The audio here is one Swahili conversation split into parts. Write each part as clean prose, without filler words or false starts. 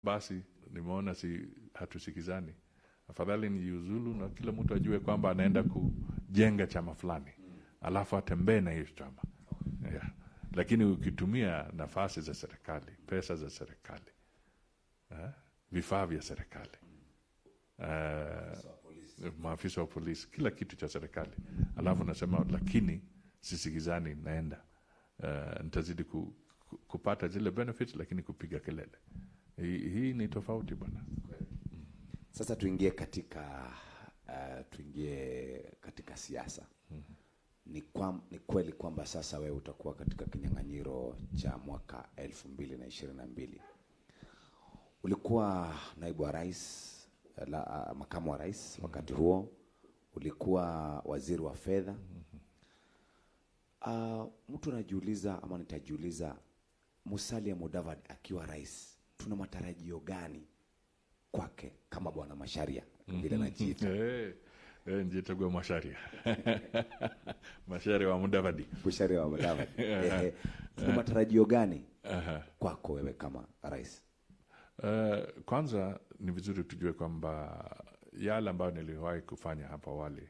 Basi nimeona si hatusikizani, afadhali nijiuzulu na kila mtu ajue kwamba anaenda kujenga chama fulani, alafu atembee na hiyo chama, yeah. Lakini ukitumia nafasi za serikali, pesa za serikali, vifaa vya serikali, maafisa wa polisi, kila kitu cha serikali, alafu nasema lakini sisikizani, naenda nitazidi kupata zile benefits, lakini kupiga kelele hii ni tofauti bwana. Sasa tuingie katika siasa. Ni kweli kwamba sasa wewe utakuwa katika kinyang'anyiro cha mwaka 2022. Ulikuwa naibu wa rais, makamu wa rais wakati huo, ulikuwa waziri wa fedha. Mtu anajiuliza ama nitajiuliza, Musalia Mudavadi akiwa rais, tuna matarajio gani kwake kama Bwana Macharia vile anajiita? Njiitagwa Macharia, Macharia wa Mudavadi. Macharia wa Mudavadi. Tuna matarajio gani kwako wewe kama rais? Kwanza ni vizuri tujue kwamba yale ambayo niliwahi kufanya hapo awali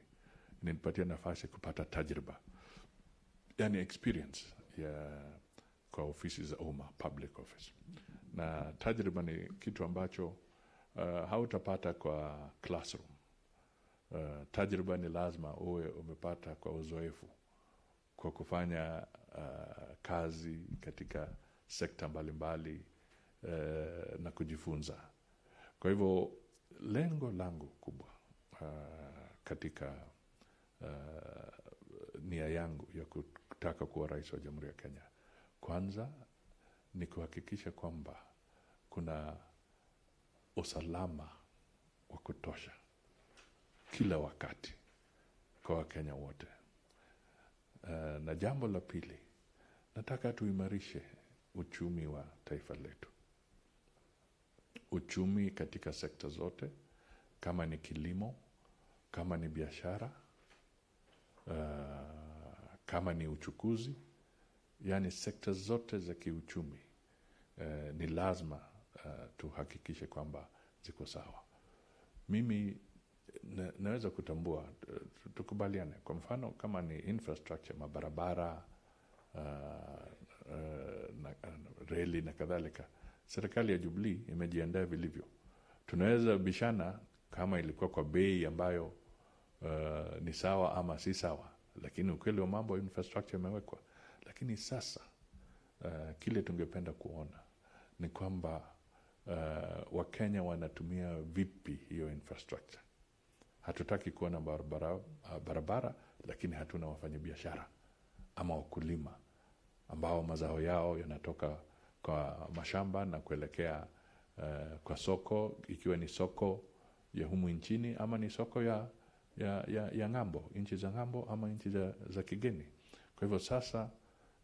nilipatia nafasi kupata tajriba, yani experience ya kwa ofisi za umma, public office. Na tajriba ni kitu ambacho hautapata kwa classroom. Tajriba ni lazima uwe umepata kwa uzoefu, kwa kufanya kazi katika sekta mbalimbali na kujifunza. Kwa hivyo lengo langu kubwa katika nia yangu ya kutaka kuwa rais wa Jamhuri ya Kenya, kwanza ni kuhakikisha kwamba kuna usalama wa kutosha kila wakati kwa Wakenya wote. Na jambo la pili, nataka tuimarishe uchumi wa taifa letu, uchumi katika sekta zote, kama ni kilimo, kama ni biashara, kama ni uchukuzi, yaani sekta zote za kiuchumi ni lazima tuhakikishe kwamba ziko sawa. Mimi naweza kutambua, tukubaliane, kwa mfano kama ni infrastructure, mabarabara, na reli na kadhalika, serikali ya Jubilee imejiandaa vilivyo. Tunaweza bishana kama ilikuwa kwa bei ambayo ni sawa ama si sawa, lakini ukweli wa mambo, infrastructure imewekwa. Lakini sasa kile tungependa kuona ni kwamba Wakenya wanatumia vipi hiyo infrastructure. Hatutaki kuona barabara lakini hatuna wafanyabiashara ama wakulima ambao mazao yao yanatoka kwa mashamba na kuelekea kwa soko, ikiwa ni soko ya humu nchini ama ni soko ya ng'ambo, nchi za ng'ambo ama nchi za kigeni. Kwa hivyo sasa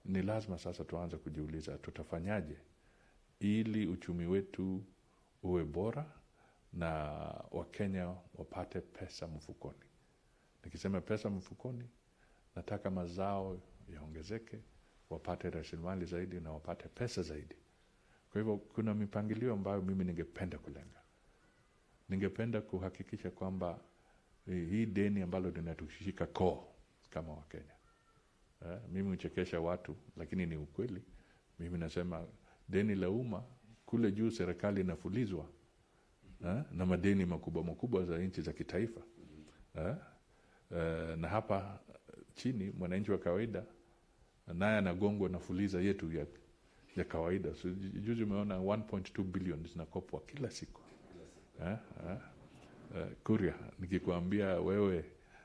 ni lazima sasa tuanze kujiuliza tutafanyaje ili uchumi wetu uwe bora na Wakenya wapate pesa mfukoni. Nikisema pesa mfukoni, nataka mazao yaongezeke, wapate rasilimali zaidi na wapate pesa zaidi. Kwa hivyo kuna mipangilio ambayo mimi ningependa kulenga. Ningependa kuhakikisha kwamba hii deni ambalo linatushika koo kama Wakenya. Mimi huchekesha watu, lakini ni ukweli. Mimi nasema deni la umma kule juu, serikali inafulizwa na madeni makubwa makubwa za nchi za kitaifa, na hapa chini mwananchi wa kawaida naye anagongwa na fuliza yetu ya kawaida. So, juzi umeona 1.2 billion zinakopwa kila siku, eh? Kuria, nikikuambia wewe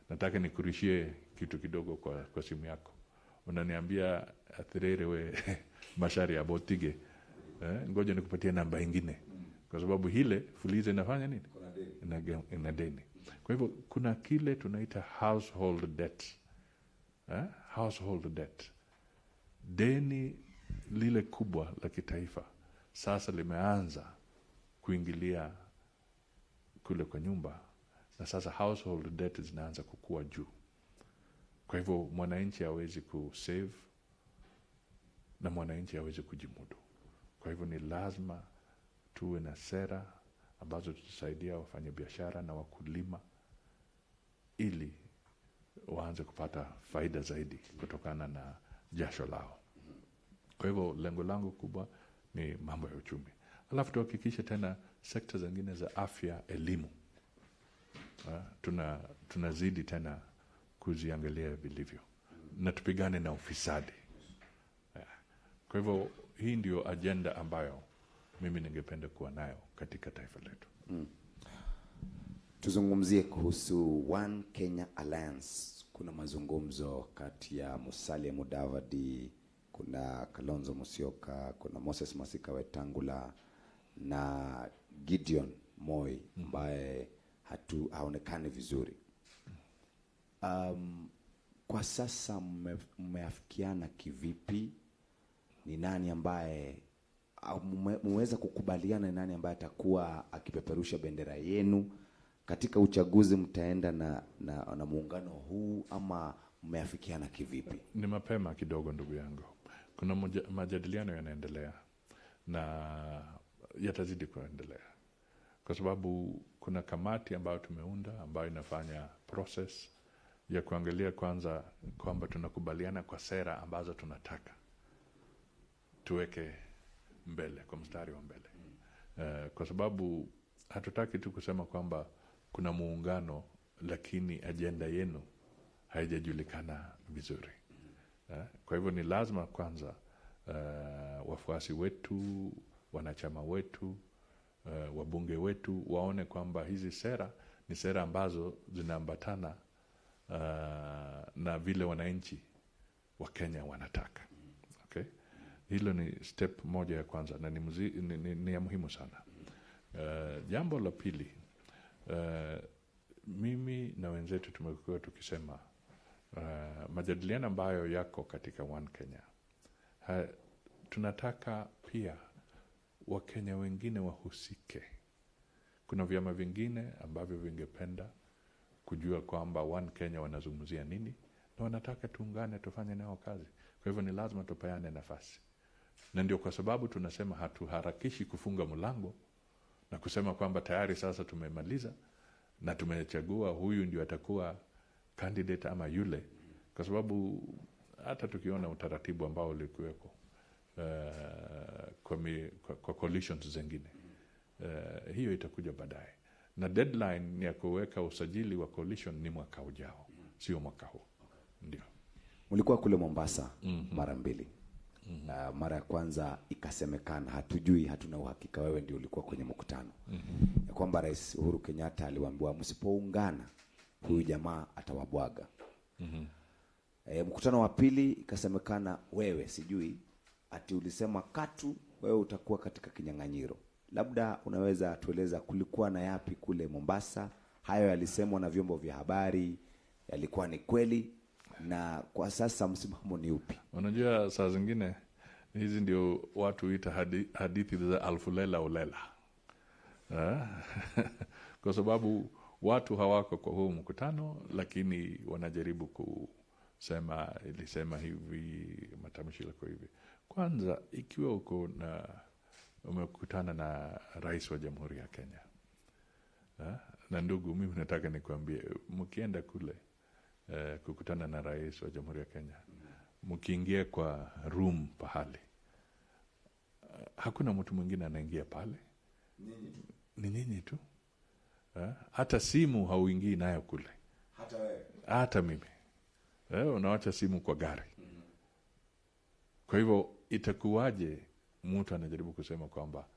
nataka nikurishie kitu kidogo kwa simu yako, unaniambia, "Atiriri we Macharia botige, ngoja nikupatie namba ingine," kwa sababu hile fuliza inafanya nini? Ina deni. Kwa hivyo kuna kile tunaita household debt, eh? Household debt, deni lile kubwa la kitaifa sasa limeanza kuingilia kule kwa nyumba, na sasa household debt zinaanza kukua juu. Kwa hivyo mwananchi hawezi kusave na mwananchi hawezi kujimudu. Kwa hivyo ni lazima Tuwe na sera ambazo tutasaidia wafanyabiashara na wakulima ili waanze kupata faida zaidi kutokana na jasho lao. Kwa hivyo lengo langu kubwa ni mambo ya uchumi. Alafu tuhakikishe tena sekta zingine za afya, elimu, tunazidi tena kuziangalia vilivyo, na tupigane na ufisadi. Kwa hivyo hii ndio agenda ambayo mimi ningependa kuwa nayo katika taifa letu. Tuzungumzie kuhusu One Kenya Alliance. Kuna mazungumzo kati ya Musalia Mudavadi, kuna Kalonzo Musyoka, kuna Moses Masika Wetangula na Gideon Moi ambaye haonekani vizuri. Kwa sasa mmeafikiana kivipi? Ni nani ambaye mmeweza kukubaliana, ni nani ambaye atakuwa akipeperusha bendera yenu katika uchaguzi? Mtaenda na muungano huu ama mmeafikiana kivipi? Ni mapema kidogo ndugu yangu. Kuna majadiliano yanaendelea na yatazidi kuendelea, kwa sababu kuna kamati ambayo tumeunda ambayo inafanya process ya kuangalia kwanza kwamba tunakubaliana kwa sera ambazo tunataka tuweke mbele, kwa mstari wa mbele. Kwa sababu hatutaki tu kusema kwamba kuna muungano lakini agenda yenu haijajulikana vizuri. Kwa hivyo ni lazima kwanza wafuasi wetu, wanachama wetu, wabunge wetu waone kwamba hizi sera ni sera ambazo zinaambatana na vile wananchi wa Kenya wanataka. Okay? Hilo ni step moja ya kwanza na ni ya muhimu sana. Jambo la pili, mimi na wenzetu tumekuwa tukisema majadiliano ambayo yako katika One Kenya, tunataka pia Wakenya wengine wahusike. Kuna vyama vingine ambavyo vingependa kujua kwamba One Kenya wanazungumzia nini na wanataka tuungane tufanye nao kazi. Kwa hivyo ni lazima tupeane nafasi. Na ndio kwa sababu tunasema hatuharakishi kufunga mlango na kusema kwamba tayari sasa tumemaliza na tumechagua huyu ndio atakuwa candidate ama yule, kwa sababu hata tukiona utaratibu ambao ulikuweko kwa coalitions zingine, hiyo itakuja baadaye. Na deadline ya kuweka usajili wa coalition ni mwaka ujao, sio mwaka huu. Ndio. Mlikuwa kule Mombasa mara mbili. Mara ya kwanza ikasemekana, hatujui, hatuna uhakika, wewe ndio ulikuwa kwenye mkutano, ya kwamba Rais Uhuru Kenyatta aliwaambiwa msipoungana huyu jamaa atawabwaga. Mkutano wa pili ikasemekana wewe, sijui ati ulisema katu wewe utakuwa katika kinyang'anyiro. Labda unaweza tueleza kulikuwa na yapi kule Mombasa? Hayo yalisemwa na vyombo vya habari, yalikuwa ni kweli? Na kwa sasa msimamo ni upi? Unajua saa zingine hizi ndio watu huita hadithi za alfu lela ulela. Kwa sababu watu hawako kwa huu mkutano, lakini wanajaribu kusema ilisema hivi, matamshi yako hivi. Kwanza, ikiwa uko na umekutana na rais wa Jamhuri ya Kenya, na ndugu, mimi nataka nikwambie, mkienda kule kukutana na rais wa Jamhuri ya Kenya, mkiingia kwa room pahali, hakuna mtu mwingine anaingia pale, ni nyinyi tu. Hata simu hauingii nayo kule, hata wewe, hata mimi. Unawacha simu kwa gari. Kwa hivyo itakuwaje mtu anajaribu kusema kwamba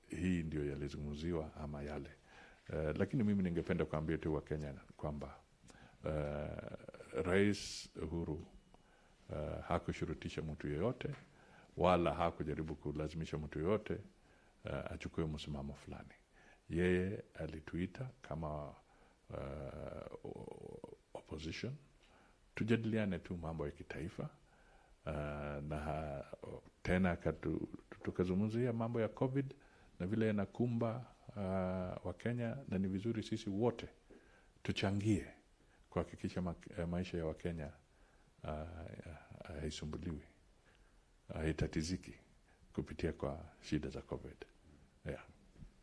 hii ndio yalizungumziwa ama yale? Lakini mimi ningependa kuambia tu wa Kenya kwamba Rais Uhuru hakushurutisha mtu yeyote wala hakujaribu kulazimisha mtu yeyote achukue msimamo fulani. Yeye alituita kama opposition tujadiliane tu mambo ya kitaifa, na tena tukazungumzia mambo ya COVID na vile yanakumba Wakenya, na ni vizuri sisi wote tuchangie kuhakikisha maisha ya Wakenya haisumbuliwi, haitatiziki. kupitia kwa shida za COVID. Yeah.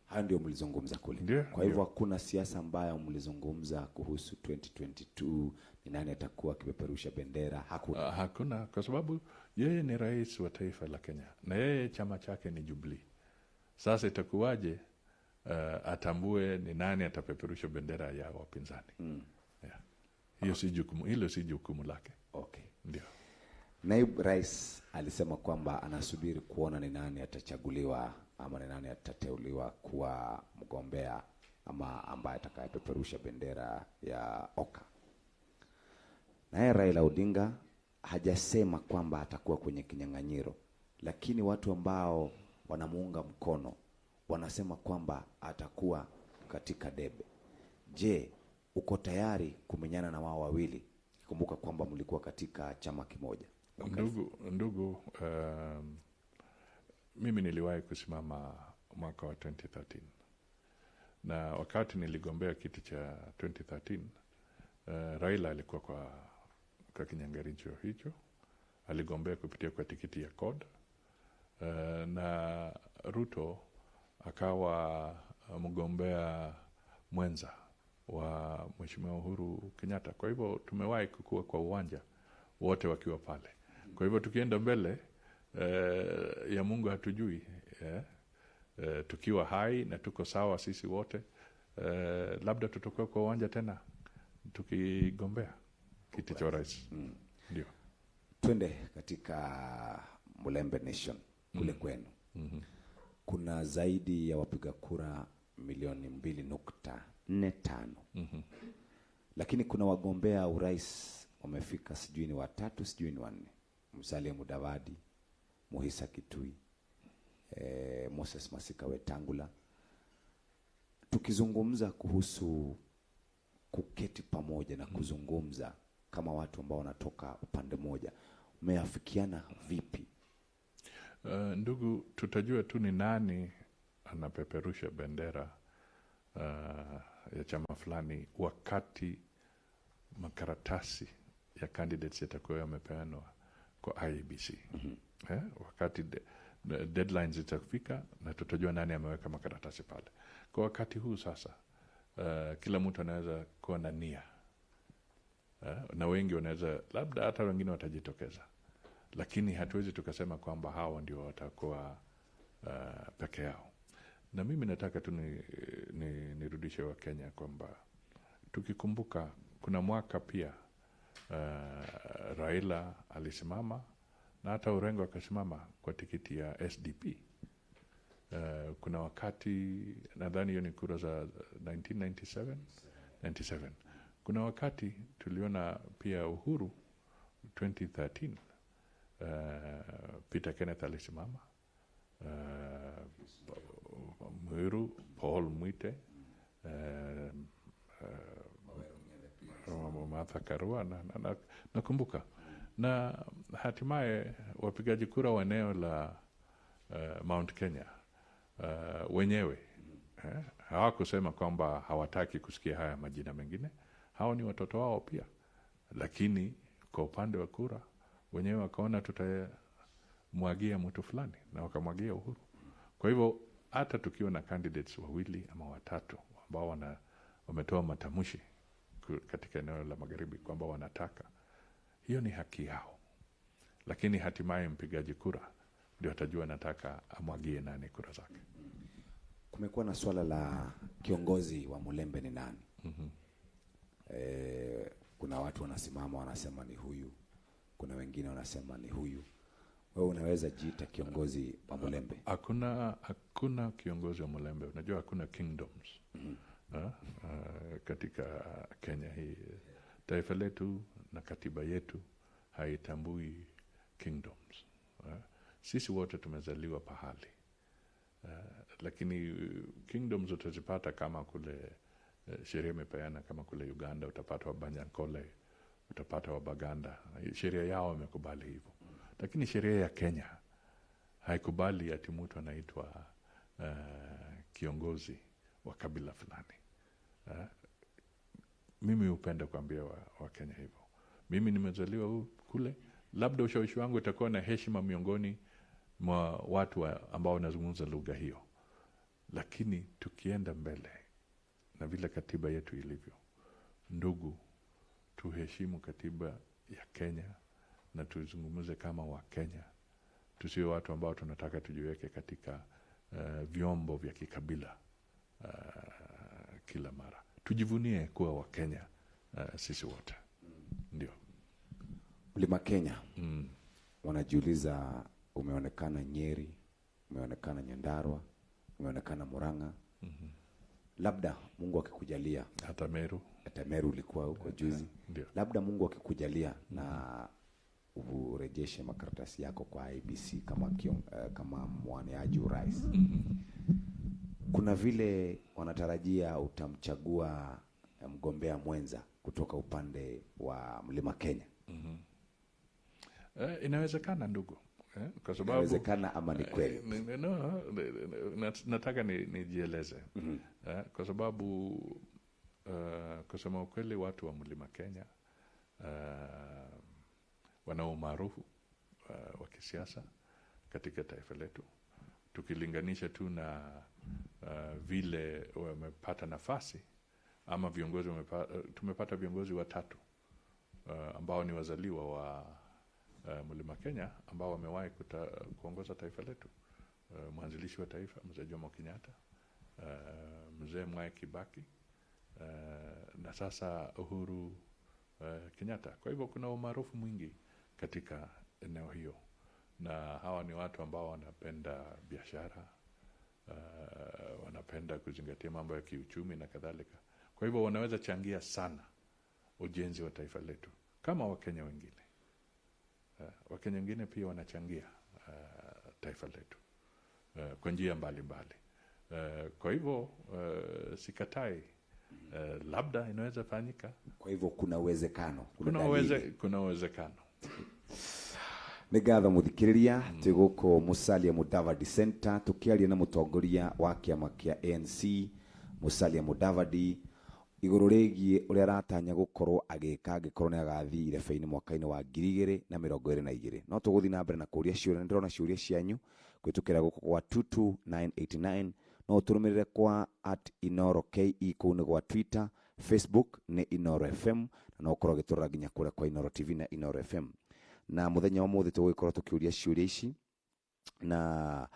Hayo ndio mlizungumza kule. Ndio, Kwa hivyo ndio. hakuna siasa ambayo mlizungumza kuhusu 2022 ni nani atakuwa akipeperusha bendera? Hakuna. Hakuna, kwa sababu yeye ni rais wa taifa la Kenya na yeye chama chake ni Jubilee. Sasa itakuwaje atambue ni nani atapeperusha bendera ya wapinzani? Yeah. Hiyo si jukumu, hilo si jukumu lake. Okay. Ndio. Naibu rais alisema kwamba anasubiri kuona ni nani atachaguliwa ama ni nani atateuliwa kuwa mgombea ama ambaye atakayepeperusha bendera ya OKA. Naye Raila Odinga hajasema kwamba atakuwa kwenye kinyang'anyiro, lakini watu ambao wanamuunga mkono wanasema kwamba atakuwa katika debe. Je, uko tayari kumenyana na wao wawili? Kumbuka kwamba mlikuwa katika chama kimoja. Ndugu, mimi niliwahi kusimama mwaka wa 2013, na wakati niligombea kiti cha 2013, Raila alikuwa kwa kinyang'anyiro hicho, aligombea kupitia kwa tikiti ya CORD, na Ruto akawa mgombea mwenza wa Mheshimiwa Uhuru Kenyatta. Kwa hivyo tumewahi kukua kwa uwanja wote wakiwa pale. Kwa hivyo tukienda mbele ya Mungu hatujui, tukiwa hai na tuko sawa sisi wote, labda tutakuwa kwa uwanja tena tukigombea kiti cha urais. Ndio. Twende katika Mulembe Nation kule kwenu. Kuna zaidi ya wapiga kura milioni 2.45. Lakini kuna wagombea urais wamefika sijui ni watatu sijui ni wanne. Musalia Mudavadi, Muhisa Kitui, Moses Masika Wetangula. Tukizungumza kuhusu kuketi pamoja na kuzungumza kama watu ambao wanatoka upande mmoja, mmeafikiana vipi? Ndugu, tutajua tu ni nani anapeperusha bendera ya chama fulani wakati makaratasi ya candidates yatakuwa yamepeanwa kwa IEBC. Wakati deadlines zitafika na tutajua nani ameweka makaratasi pale. Kwa wakati huu sasa, kila mtu anaweza kuwa na nia, na wengi wanaweza, labda hata wengine watajitokeza, lakini hatuwezi tukasema kwamba hawa ndio watakuwa peke yao. Na mimi nataka tu nirudishe wa Kenya kwamba tukikumbuka kuna mwaka pia Raila alisimama na hata Orengo akasimama kwa tikiti ya SDP. Kuna wakati nadhani hiyo ni kura za 1997, 97. Kuna wakati tuliona pia Uhuru 2013, Peter Kenneth alisimama, Mwiru, Paul Mwite, Martha Karua nakumbuka. Na hatimaye wapigaji kura wa eneo la Mount Kenya wenyewe hawakusema kwamba hawataki kusikia haya majina mengine. Hao ni watoto wao pia, lakini kwa upande wa kura wenyewe wakaona tutamwagia mtu fulani na wakamwagia Uhuru. Kwa hivyo hata tukiwa na candidates wawili ama watatu ambao wametoa matamshi katika eneo la magharibi kwamba wanataka, hiyo ni haki yao, lakini hatimaye mpigaji kura ndio atajua nataka amwagie nani kura zake. Kumekuwa na swala la kiongozi wa Mulembe ni nani? Kuna watu wanasimama wanasema ni huyu, kuna wengine wanasema ni huyu. Wewe unaweza jiita kiongozi wa Mulembe? Hakuna kiongozi wa Mulembe. Unajua hakuna kingdoms. Katika Kenya hii, taifa letu na katiba yetu haitambui kingdoms. Sisi wote tumezaliwa pahali. Lakini kingdoms utazipata kama kule sheria imepeana, kama kule Uganda utapata Wabanyankole, utapata Wabaganda. Sheria yao imekubali hivyo. Lakini sheria ya Kenya haikubali ati mtu anaitwa kiongozi wa kabila fulani. Mimi hupenda kuambia wa Kenya hivyo. Mimi nimezaliwa kule, labda ushawishi wangu utakuwa na heshima miongoni mwa watu ambao wanazungumza lugha hiyo. Lakini tukienda mbele na vile katiba yetu ilivyo, ndugu, tuheshimu katiba ya Kenya na tuzungumze kama Wakenya. Tusiwe watu ambao tunataka tujiweke katika vyombo vya kikabila kila mara. Tujivunie kuwa Wakenya sisi wote. Ndio. Mlima Kenya. Wanajiuliza, umeonekana Nyeri, umeonekana Nyandarua, umeonekana Murang'a. Labda Mungu akikujalia, hata Meru. Hata Meru ulikuwa huko juzi. Ndio. Labda Mungu akikujalia na urejeshe makaratasi yako kwa IEBC kama mwaniaji urais. Kuna vile wanatarajia utamchagua mgombea mwenza kutoka upande wa Mlima Kenya. Inawezekana ndugu. Kwa sababu inawezekana ama ni kweli? No, nataka nijieleze. Kwa sababu kusema ukweli, watu wa Mlima Kenya wana umaarufu wa kisiasa katika taifa letu. Tukilinganisha tu na vile wamepata nafasi ama viongozi tumepata viongozi watatu ambao ni wazaliwa wa Mlima Kenya ambao wamewahi kuongoza taifa letu. Mwanzilishi wa taifa Mzee Jomo Kenyatta, Mzee Mwai Kibaki, na sasa Uhuru Kenyatta. Kwa hivyo kuna umaarufu mwingi katika eneo hiyo, na hawa ni watu ambao wanapenda biashara, wanapenda kuzingatia mambo ya kiuchumi na kadhalika. Kwa hivyo wanaweza changia sana ujenzi wa taifa letu kama Wakenya wengine. Wakenya wengine pia wanachangia taifa letu kwa njia mbalimbali. Kwa hivyo sikatai, labda inaweza fanyika. Kwa hivyo kuna uwezekano, kuna uwezekano. Nĩ ngatho mũthikĩrĩria, twĩ gũkũ Musalia Mudavadi Center tũkĩaria na mũtongoria wa kĩama kĩa ANC Musalia Mudavadi igũrũ rĩgiĩ ũrĩa aratanya gũkorwo agĩka angĩkorwo nĩ agathiĩ irebe-inĩ mwaka-inĩ wa 2022. No tũgũthiĩ na mbere na kũũria ciũria, nĩ ndĩrona ciũria cianyu kũhĩtũkĩra gũkũ kwa 22989. No ũtũrũmĩrĩre kwa @InoroKE kũu nĩ gwa Twitter, Facebook nĩ Inoro FM, na no ũkorwo ũgĩtũrora nginya kũrĩa kwa Inoro TV na Inoro FM. Na mũthenya wa ũmũthĩ tũgũgĩkorwo tũkĩũria ciũria ici na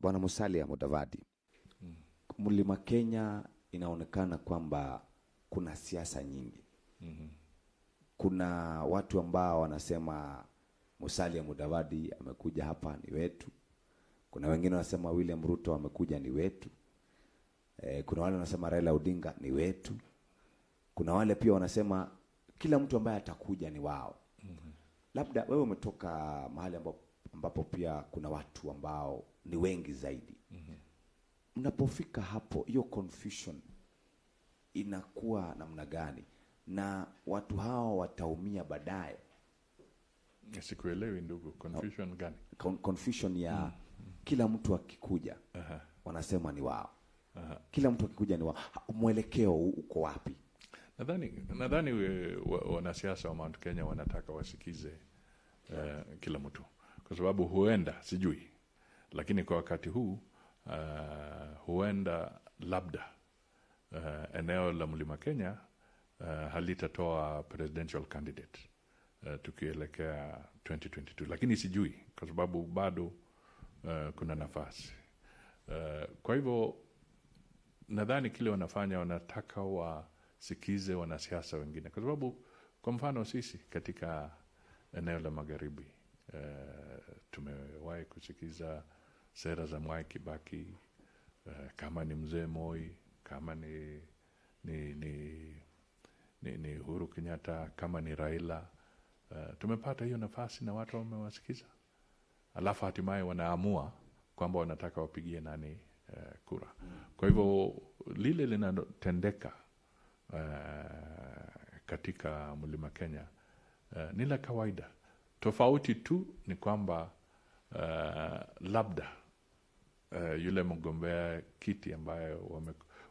Bwana Musalia Mudavadi. Mlima Kenya inaonekana kwamba kuna siasa nyingi. Kuna watu ambao wanasema Musalia Mudavadi amekuja hapa ni wetu. Kuna wengine wanasema William Ruto amekuja ni wetu. Kuna wale wanasema Raila Odinga ni wetu. Kuna wale pia wanasema kila mtu ambaye atakuja ni wao. Labda wewe umetoka mahali ambapo pia kuna watu ambao ni wengi zaidi. Mnapofika hapo, hiyo confusion inakuwa namna gani? Na watu hao wataumia baadaye? Sikuelewi ndugu, confusion gani? Confusion ya kila mtu akikuja wanasema ni wao. Kila mtu akikuja ni wao. Mwelekeo uko wapi? Nadhani wanasiasa wa Mount Kenya wanataka wasikize kila mtu, kwa sababu huenda, sijui, lakini kwa wakati huu huenda labda eneo la Mlima Kenya halitatoa presidential candidate tukielekea 2022, lakini sijui kwa sababu bado kuna nafasi. Kwa hivyo nadhani kile wanafanya, wanataka wasikize wanasiasa wengine, kwa sababu kwa mfano sisi katika eneo la magharibi tumewahi kusikiza sera za Mwai Kibaki, kama ni Mzee Moi, kama ni Uhuru Kenyatta, kama ni Raila. Tumepata hiyo nafasi na watu wamewasikiza, alafu hatimaye wanaamua kwamba wanataka wapigie nani kura. Kwa hivyo lile linatendeka katika Mlima Kenya ni la kawaida. Tofauti tu ni kwamba labda yule mgombea kiti ambaye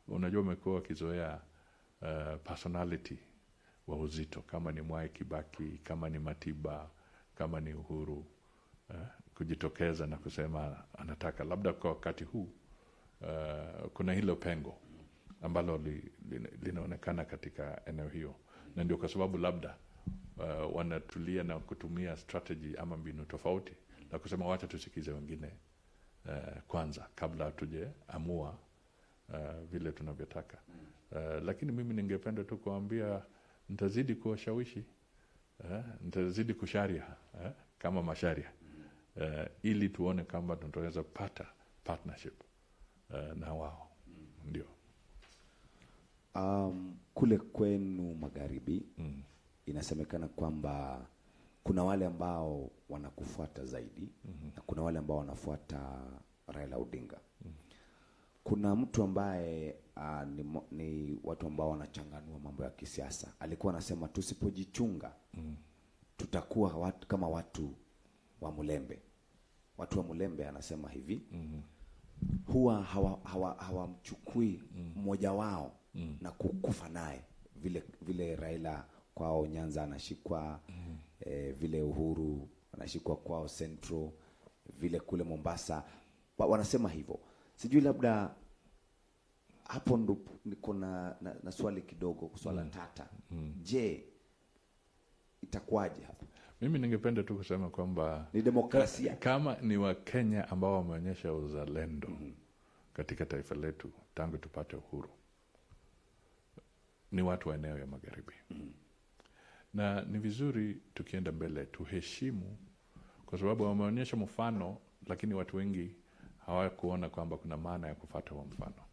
unajua wamekuwa wakizoea personality wa uzito, kama ni Mwai Kibaki, kama ni Matiba, kama ni Uhuru. kujitokeza na kusema anataka. Labda kwa wakati huu kuna hilo pengo ambalo linaonekana katika eneo hiyo, na ndio kwa sababu labda wanatulia na kutumia strategy ama mbinu tofauti na kusema wacha tusikize wengine kwanza kabla hatujaamua vile tunavyotaka. Lakini mimi ningependa tu kuambia nitazidi kuwashawishi, nitazidi kusharia kama Macharia, ili tuone kama tunaweza pata partnership na wao. Ndio. Kule kwenu magharibi inasemekana kwamba kuna wale ambao wanakufuata zaidi na kuna wale ambao wanafuata Raila Odinga. Kuna mtu ambaye ni watu ambao wanachanganua mambo ya kisiasa, alikuwa anasema tusipojichunga tutakuwa kama watu wa Mulembe. Watu wa Mulembe anasema hivi, huwa hawamchukui mmoja wao na kukufa naye, vile Raila kwao Nyanza anashikwa, vile Uhuru anashikwa kwao Central, vile kule Mombasa. Wanasema hivyo. Sijui, labda hapo ndo niko na swali kidogo, swala tata. Je, itakuwaje hapo? Mimi ningependa tu kusema kwamba ni demokrasia. Kama ni Wakenya ambao wameonyesha uzalendo katika taifa letu tangu tupate uhuru, ni watu wa eneo ya magharibi. Na ni vizuri tukienda mbele tuheshimu, kwa sababu wameonyesha mfano, lakini watu wengi hawakuona kwamba kuna maana ya kufuata huo mfano.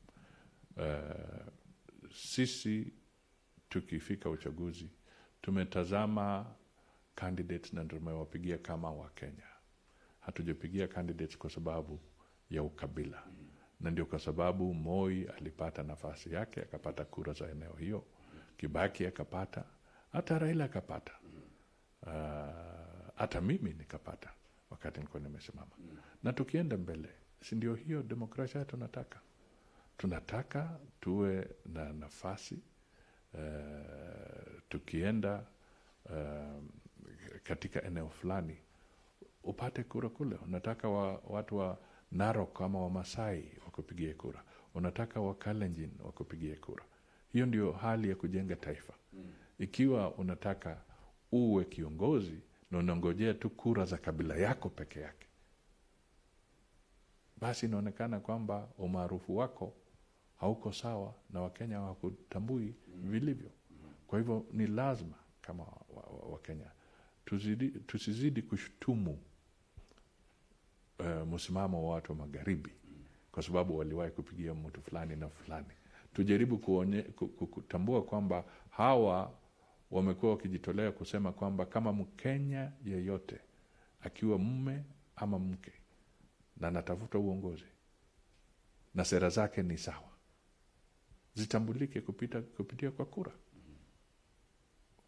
Sisi tukifika uchaguzi tumetazama candidates na tumewapigia kama Wakenya. Hatujapigia candidates kwa sababu ya ukabila. Na ndio kwa sababu Moi alipata nafasi yake, akapata kura za eneo hiyo, Kibaki akapata, hata Raila akapata, hata mimi nikapata wakati nilikuwa nimesimama. Na tukienda mbele, si ndio hiyo demokrasia tunataka? Tunataka tuwe na nafasi tukienda katika eneo fulani upate kura kule. Unataka watu wa Narok ama wa Masai wakupigie kura, unataka wa Kalenjin wakupigie kura. Hiyo ndio hali ya kujenga taifa. Ikiwa unataka uwe kiongozi na unangojea tu kura za kabila yako peke yake, basi inaonekana kwamba umaarufu wako hauko sawa na Wakenya hawakutambui vilivyo. Kwa hivyo ni lazima kama Wakenya tusizidi kushutumu msimamo wa watu wa magharibi kwa sababu waliwahi kupigia mtu fulani na fulani. Tujaribu kutambua kwamba hawa wamekuwa wakijitolea kusema kwamba kama Mkenya yeyote akiwa mume ama mke na anatafuta uongozi na sera zake ni sawa, zitambulike kupitia kwa kura.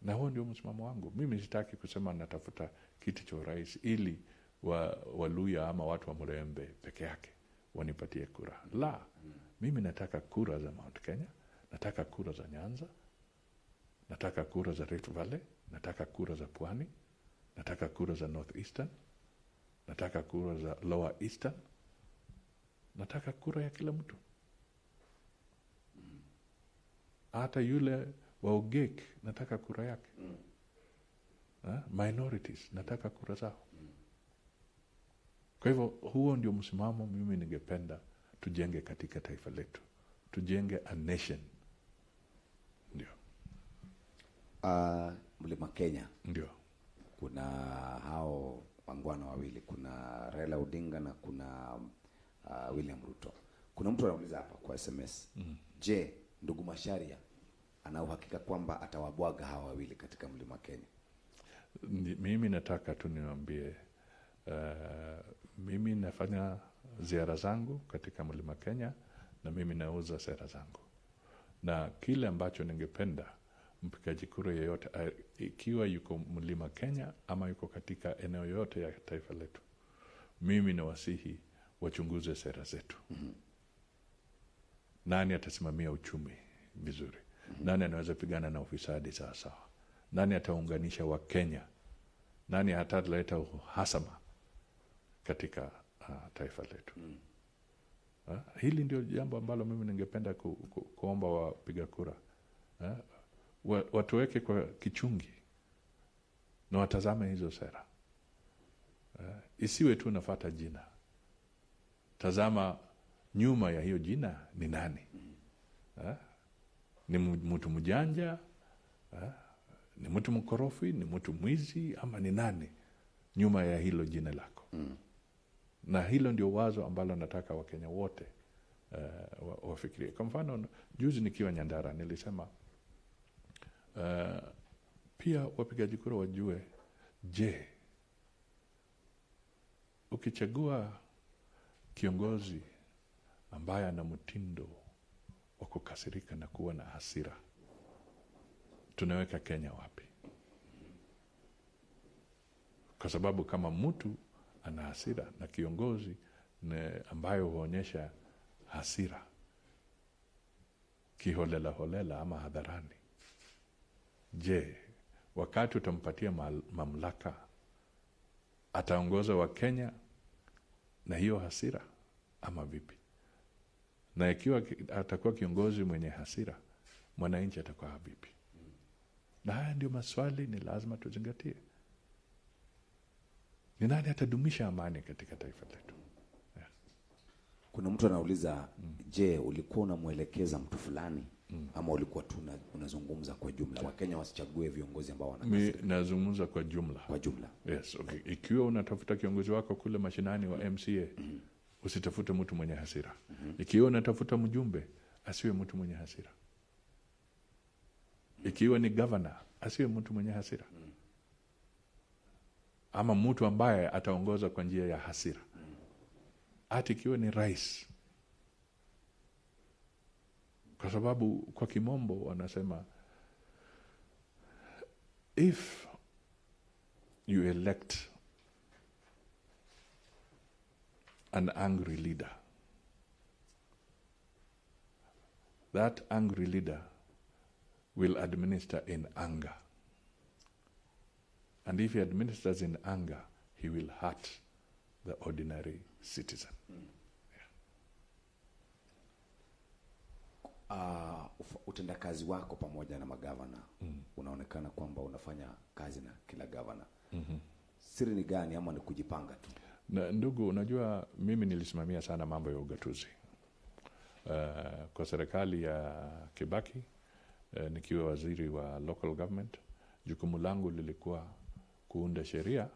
Na huo ndio msimamo wangu. Mimi sitaki kusema natafuta kiti cha urais ili Waluya ama watu wa Mulembe peke yake wanipatie kura. La, mimi nataka kura za Mount Kenya, nataka kura za Nyanza, nataka kura za Rift Valley, nataka kura za Pwani, nataka kura za North Eastern, nataka kura za Lower Eastern, nataka kura ya kila mtu. Hata yule wa Ugek nataka kura yake. Minorities nataka kura zao. Kwa hivyo huo ndio msimamo mimi ningependa tujenge katika taifa letu. Tujenge a nation. Ndio. Mlima Kenya. Ndio. Kuna hao wangwana wawili, kuna Raila Odinga na kuna William Ruto. Kuna mtu anauliza hapa kwa SMS. Je, ndugu Macharia ana uhakika kwamba atawabwaga hawa wawili katika Mlima Kenya? Mimi nataka tu niwaambie, mimi nafanya ziara zangu katika Mlima Kenya na mimi nauza sera zangu. Na kile ambacho ningependa mpigaji kura yeyote, ikiwa yuko Mlima Kenya ama yuko katika eneo yote ya taifa letu, mimi nawasihi wachunguze sera zetu. Nani atasimamia uchumi vizuri? Nani anaweza pigana na ufisadi sawa sawa? Nani ataunganisha Wakenya? Nani ataleta uhasama katika taifa letu. Hili ndio jambo ambalo mimi ningependa kuomba wapiga kura. Watuweke kwa kichungi na watazame hizo sera. Isiwe tu nafuata jina. Tazama nyuma ya hiyo jina ni nani? Ni mtu mjanja? Ni mtu mkorofi? Ni mtu mwizi? Ama ni nani nyuma ya hilo jina lako? Na hilo ndio wazo ambalo nataka Wakenya wote wafikirie. Kwa mfano, juzi nikiwa Nyandara nilisema pia wapigaji kura wajue, je, ukichagua kiongozi ambaye ana mtindo wa kukasirika na kuwa na hasira, tunaweka Kenya wapi? Kwa sababu kama mtu ana hasira na kiongozi ambayo huonyesha hasira kiholela holela ama hadharani, je, wakati utampatia mamlaka ataongoza wa Kenya na hiyo hasira ama vipi? Na ikiwa atakuwa kiongozi mwenye hasira, mwananchi atakuwa vipi? Na haya ndio maswali ni lazima tuzingatie. Ni nani atadumisha amani katika taifa letu? Yeah. Kuna mtu anauliza, je, ulikuwa unamuelekeza mtu fulani ama ulikuwa tu unazungumza kwa jumla? Wakenya wasichague viongozi ambao wanakasirika. Mimi nazungumza kwa jumla. Kwa jumla. Yes, okay. Ikiwa unatafuta kiongozi wako kule mashinani wa MCA, usitafute mtu mwenye hasira. Ikiwa unatafuta mjumbe, asiwe mtu mwenye hasira. Ikiwa ni governor, asiwe mtu mwenye hasira. Ama mtu ambaye ataongoza kwa njia ya hasira. Hata ikiwa ni rais. Kwa sababu kwa kimombo wanasema, if you elect an angry leader, that angry leader will administer in anger. And if he administers in anger, he will hurt the ordinary citizen. Utendakazi wako pamoja na magavana, unaonekana kwamba unafanya kazi na kila gavana. Siri ni gani ama ni kujipanga tu? Na, ndugu, unajua mimi nilisimamia sana mambo ya ugatuzi. Kwa serikali ya Kibaki, nikiwa waziri wa local government, jukumu langu lilikuwa kuunda sheria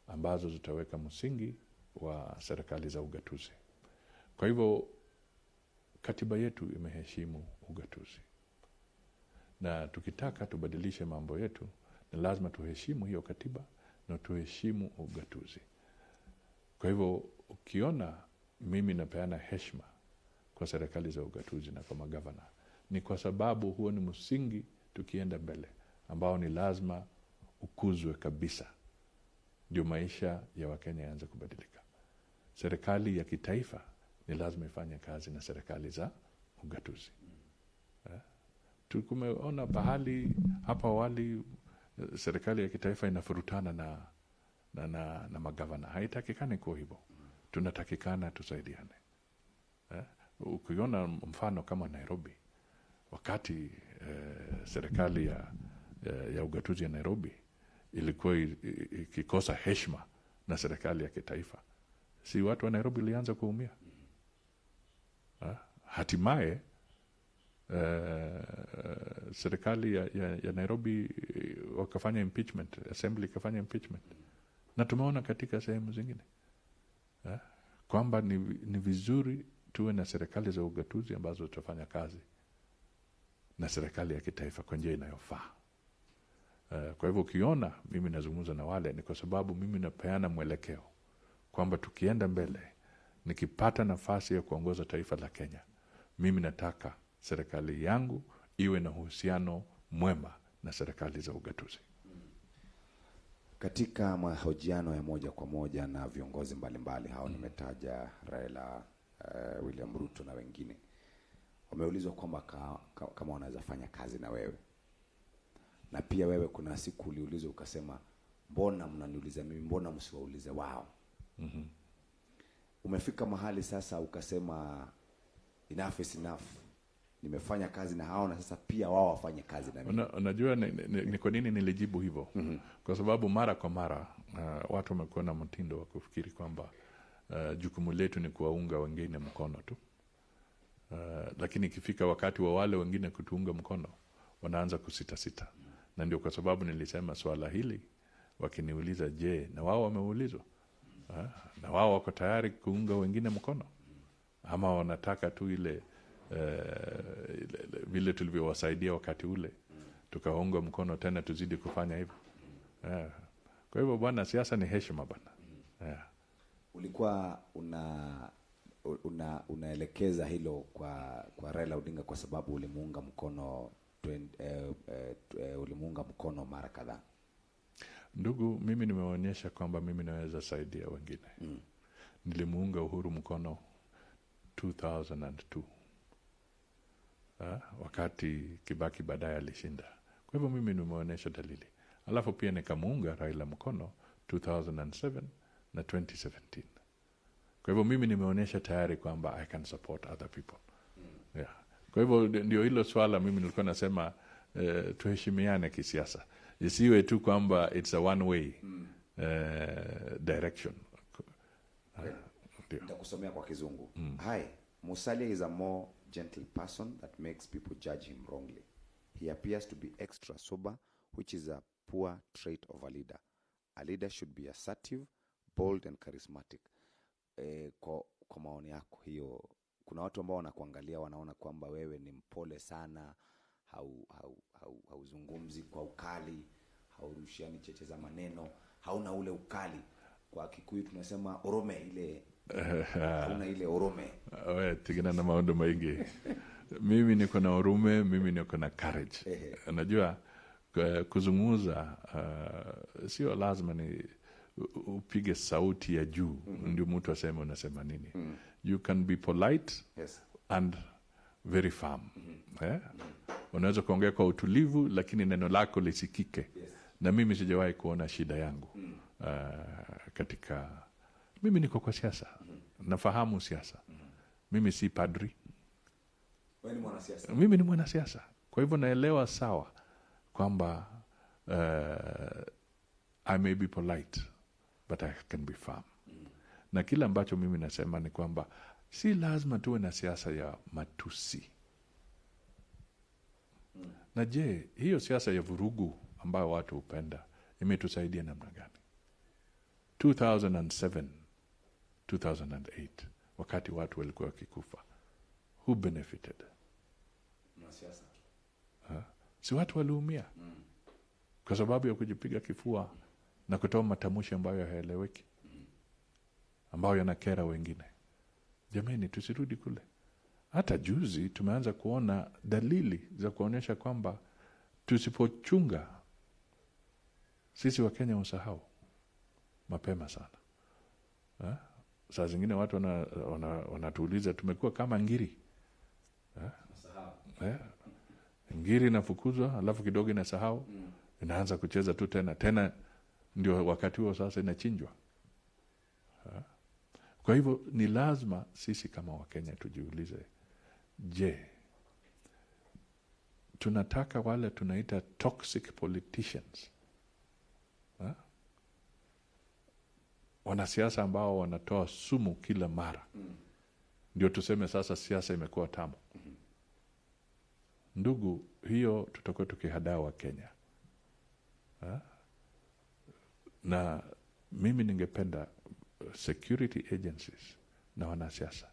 ambazo zitaweka msingi wa serikali za ugatuzi. Kwa hivyo katiba yetu imeheshimu ugatuzi. Na tukitaka tubadilishe mambo yetu, ni lazima tuheshimu hiyo katiba na tuheshimu ugatuzi. Kwa hivyo ukiona mimi napeana heshima kwa serikali za ugatuzi na kwa magavana, ni kwa sababu huo ni msingi tukienda mbele ambao ni lazima ukuzwe kabisa, ndio maisha ya Wakenya yaanze kubadilika. Serikali ya kitaifa ni lazima ifanye kazi na serikali za ugatuzi. Tumeona pahali hapa awali serikali ya kitaifa inafurutana na magavana. Haitakikani kuwa hivyo. Tunatakikana tusaidiane. Ukiona mfano kama Nairobi, wakati serikali ya ugatuzi ya Nairobi ilikuwa ikikosa heshima na serikali ya kitaifa, si watu wa Nairobi walianza kuumia? Hatimaye serikali ya Nairobi wakafanya impeachment, assembly ikafanya impeachment. Na tumeona katika sehemu zingine kwamba ni vizuri tuwe na serikali za ugatuzi ambazo zitafanya kazi na serikali ya kitaifa kwa njia inayofaa. Kwa hivyo ukiona mimi nazungumza na wale, ni kwa sababu mimi napeana mwelekeo kwamba tukienda mbele, nikipata nafasi ya kuongoza taifa la Kenya, mimi nataka serikali yangu iwe na uhusiano mwema na serikali za ugatuzi. Katika mahojiano ya moja kwa moja na viongozi mbalimbali hao, nimetaja Raila, William Ruto na wengine, wameulizwa kwamba kama wanaweza fanya kazi na wewe. Na pia wewe kuna siku uliulizwa ukasema, mbona mnaniuliza mimi, mbona msiwaulize wao? Umefika mahali sasa ukasema enough is enough, nimefanya kazi na hao na sasa pia wao wafanye kazi na mimi. Unajua ni kwa nini nilijibu hivyo? Kwa sababu mara kwa mara watu wamekuwa na mtindo wa kufikiri kwamba jukumu letu ni kuwaunga wengine mkono tu. Lakini ikifika wakati wa wale wengine kutuunga mkono wanaanza kusitasita. Na ndio kwa sababu nilisema swala hili, wakiniuliza je, na wao wameulizwa? Na wao wako tayari kuunga wengine mkono ama wanataka tu ile vile tulivyowasaidia wakati ule tukaunga mkono tena tuzidi kufanya hivyo. Kwa hivyo bwana, siasa ni heshima bwana. Ulikuwa unaelekeza hilo kwa Raila Odinga kwa sababu ulimuunga mkono ulimuunga mkono mara kadhaa. Ndugu, mimi nimeonyesha kwamba mimi naweza saidia wengine. Nilimuunga Uhuru mkono 2002. Wakati Kibaki baadaye alishinda. Kwa hivyo mimi nimeonyesha dalili. Alafu pia nikamuunga Raila mkono 2007 na 2017. Kwa hivyo mimi nimeonyesha tayari kwamba I can support other people. Yeah. Kwa hivyo ndio hilo swala mimi nilikuwa nasema, tuheshimiane kisiasa. Isiwe tu kwamba it's a one way direction. Ndio. Nitakusomea kwa Kizungu. Hi, Musalia is a more gentle person that makes people judge him wrongly. He appears to be extra sober, which is a poor trait of a leader. A leader should be assertive, bold and charismatic. Kwa maoni yako hiyo, kuna watu ambao wanakuangalia wanaona kwamba wewe ni mpole sana, hauzungumzi kwa ukali, haurushiani cheche za maneno, hauna ule ukali. Kwa Kikuyu tunasema orome, ile hauna ile orome. We, tigina na maondo maingi. Mimi niko na orume, mimi niko na courage. Unajua kuzungumza sio lazima ni upige sauti ya juu ndio mtu aseme unasema nini. You can be polite and very firm. Unaweza kuongea kwa utulivu lakini neno lako lisikike. Na mimi sijawahi kuona shida yangu katika, mimi niko kwa siasa. Nafahamu siasa. Mimi si padri. Wewe ni mwanasiasa. Mimi ni mwanasiasa. Kwa hivyo naelewa sawa kwamba I may be polite but I can be firm. Na kila ambacho mimi nasema ni kwamba si lazima tuwe na siasa ya matusi. Na je, hiyo siasa ya vurugu ambayo watu hupenda imetusaidia namna gani? 2007, 2008, wakati watu walikuwa wakikufa, who benefited? Mwanasiasa. Si watu waliumia kwa sababu ya kujipiga kifua na kutoa matamshi ambayo hayaeleweki, ambayo yanakera wengine. Jamani, tusirudi kule. Hata juzi tumeanza kuona dalili za kuonyesha kwamba tusipochunga sisi wa Kenya usahau mapema sana. Saa zingine watu wanatuuliza tumekuwa kama ngiri. Ngiri inafukuzwa alafu kidogo inasahau, inaanza kucheza tu tena tena, ndio wakati huo sasa inachinjwa. Kwa hivyo ni lazima sisi kama Wakenya tujiulize, je, tunataka wale tunaita toxic politicians, wanasiasa ambao wanatoa sumu kila mara, ndio tuseme sasa siasa imekuwa tamu? Ndugu, hiyo tutakuwa tukihadaa wa Kenya. Na mimi ningependa security agencies na wanasiasa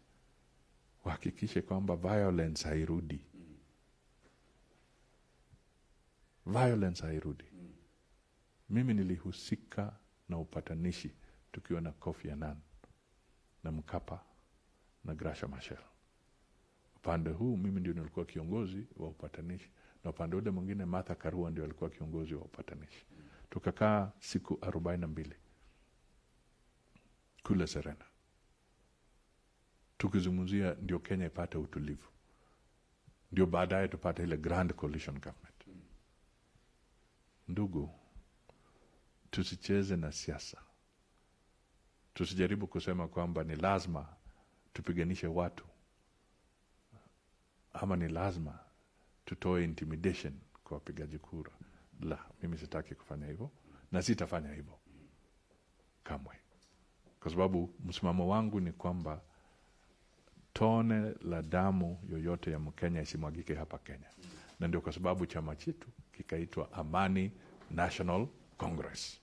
wahakikishe kwamba violence hairudi. Violence hairudi. Mimi nilihusika na upatanishi tukiwa na Kofi Annan na Mkapa na Graca Machel. Upande huu mimi ndio nilikuwa kiongozi wa upatanishi, na upande ule mwingine Martha Karua ndio alikuwa kiongozi wa upatanishi. Tukakaa siku 42 kule Serena tukizungumzia ndio Kenya ipate utulivu, ndio baadaye tupate ile Grand Coalition Government. Ndugu, tusicheze na siasa. Tusijaribu kusema kwamba ni lazima tupiganishe watu ama ni lazima tutoe intimidation kwa wapigaji kura. La, mimi sitaki kufanya hivyo na sitafanya hivyo kamwe, kwa sababu msimamo wangu ni kwamba tone la damu yoyote ya Mkenya isimwagike hapa Kenya, na ndio kwa sababu chama chetu kikaitwa Amani National Congress.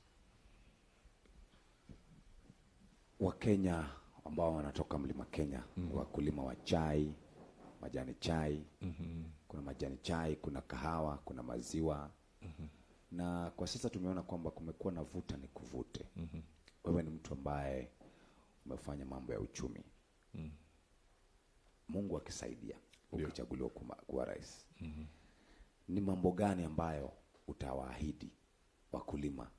Wakenya ambao wanatoka Mlima Kenya, wakulima wa chai, majani chai, kuna majani chai, kuna kahawa, kuna maziwa. Na kwa sasa tumeona kwamba kumekuwa na vuta ni kuvute. Wewe ni mtu ambaye umefanya mambo ya uchumi. Mungu akisaidia ukichaguliwa kuwa rais, ni mambo gani ambayo utawaahidi wakulima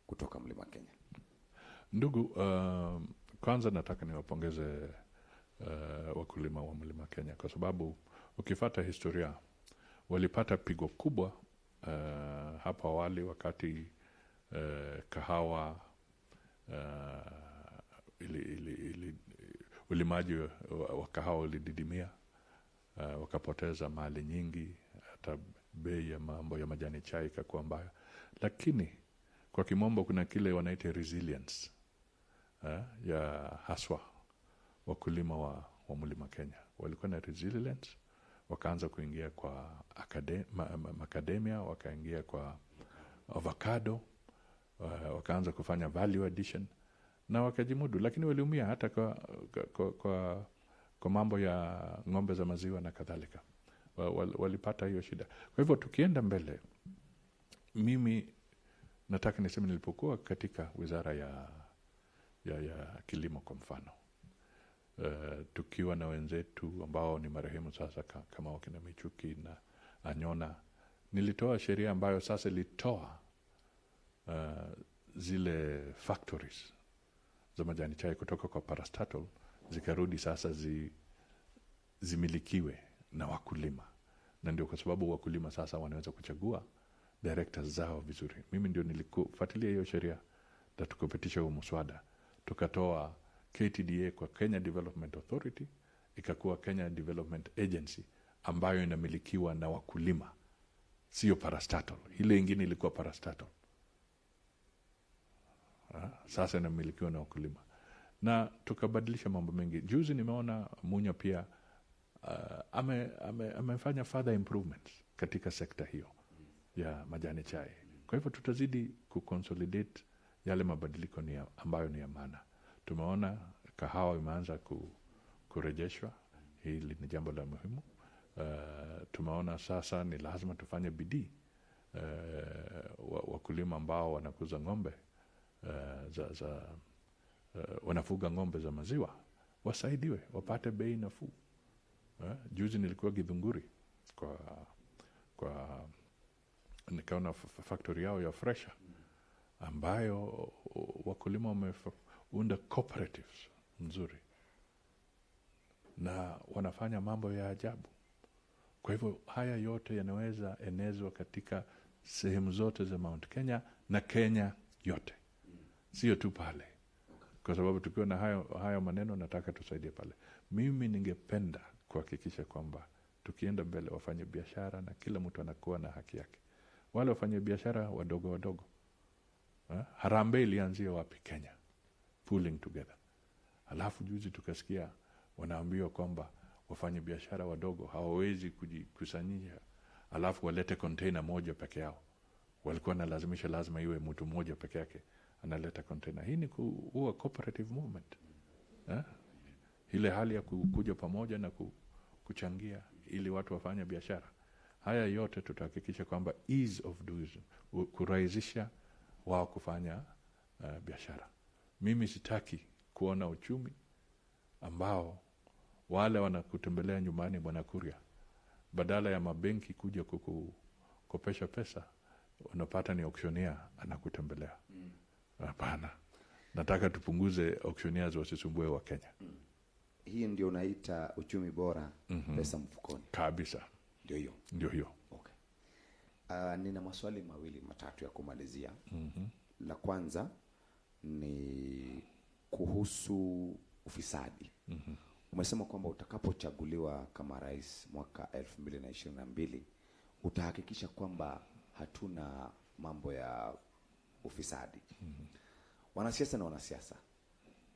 kutoka Mlima Kenya? Ndugu, kwanza nataka niwapongeze wakulima wa Mlima Kenya, kwa sababu ukifata historia walipata pigo kubwa hapo awali wakati kahawa ulimaji wa kahawa ulididimia, wakapoteza mali nyingi, hata bei ya mambo ya majani chai ikakuwa mbaya. Lakini kwa kimombo kuna kile wanaita resilience ya haswa wakulima wa Mlima Kenya walikuwa na resilience, wakaanza kuingia kwa macadamia, wakaingia kwa avocado, wakaanza kufanya value addition na wakajimudu. Lakini waliumia hata kwa mambo ya ng'ombe za maziwa na kadhalika, walipata hiyo shida. Kwa hivyo tukienda mbele, mimi nataka niseme nilipokuwa katika wizara ya kilimo kwa mfano, tukiwa na wenzetu ambao ni marehemu sasa kama wakina Michuki na Anyona, nilitoa sheria ambayo sasa ilitoa zile factories za majani chai kutoka kwa parastatal zikarudi sasa zimilikiwe na wakulima. Na ndio kwa sababu wakulima sasa wanaweza kuchagua directors zao vizuri. Mimi ndio nilikufuatilia hiyo sheria na tukapitisha huo mswada, tukatoa KTDA kwa Kenya Development Authority, ikakuwa Kenya Development Agency ambayo inamilikiwa na wakulima, sio parastatal. Ile ingine ilikuwa parastatal, sasa inamilikiwa na wakulima. Na tukabadilisha mambo mengi. Juzi nimeona Munya pia amefanya further improvements katika sekta hiyo ya majani chai. Kwa hivyo tutazidi kuconsolidate yale mabadiliko ambayo ni ya maana. Tumeona kahawa imeanza kurejeshwa, hili ni jambo la muhimu. Tumeona sasa ni lazima tufanye bidii wakulima ambao wanakuza ng'ombe wanafuga ng'ombe za maziwa wasaidiwe, wapate bei nafuu. Juzi nilikuwa Githunguri kwa nikaona factory yao ya fresha ambayo wakulima wameunda cooperatives nzuri na wanafanya mambo ya ajabu. Kwa hivyo haya yote yanaweza enezwa katika sehemu zote za Mount Kenya na Kenya yote, sio tu pale. Kwa sababu tukiwa na hayo maneno, nataka tusaidie pale. Mimi ningependa kuhakikisha kwamba tukienda mbele wafanye biashara na kila mtu anakuwa na haki yake. Wale wafanye biashara wadogo wadogo. Harambee ilianzia wapi? Kenya. Pooling together. Alafu juzi tukasikia wanaambiwa kwamba wafanye biashara wadogo hawawezi kujikusanyia alafu walete container moja peke yao. Walikuwa wanalazimisha lazima iwe mtu mmoja peke yake analeta container. Hii ni kuua cooperative movement. Ile hali ya kuja pamoja na kuchangia ili watu wafanye biashara. Haya yote tutahakikisha kwamba ease of doing, kurahisisha wao kufanya biashara. Mimi sitaki kuona uchumi ambao wale wanakutembelea nyumbani Bwana Kuria, badala ya mabenki kuja kukukopesha pesa, unapata ni auctioneer anakutembelea. Hapana. Nataka tupunguze auctioneers wasisumbue wa Kenya. Hii ndio unaita uchumi bora, pesa mfukoni. Kabisa. Ndio hiyo. Ndio hiyo. Okay. Nina maswali mawili matatu ya kumalizia. La kwanza ni Kuhusu ufisadi. Umesema kwamba utakapochaguliwa kama rais mwaka 2022 utahakikisha kwamba hatuna mambo ya ufisadi. Wanasiasa na wanasiasa,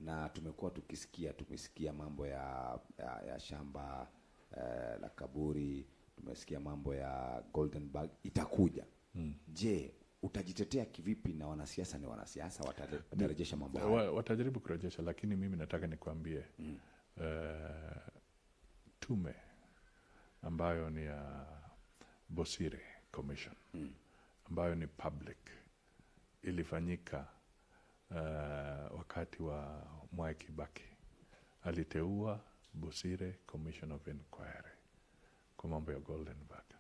na tumekuwa tukisikia, tumesikia mambo ya shamba la kaburi, tumesikia mambo ya Golden Bag itakuja. Je, utajitetea kivipi na wanasiasa ni wanasiasa watarejesha mambo haya? Watajaribu kurejesha, lakini mimi nataka nikwambie tume ambayo ni ya Bosire Commission ambayo ni public ilifanyika wakati wa Mwai Kibaki. Aliteua Bosire Commission of Inquiry kwa mambo ya Golden Bug.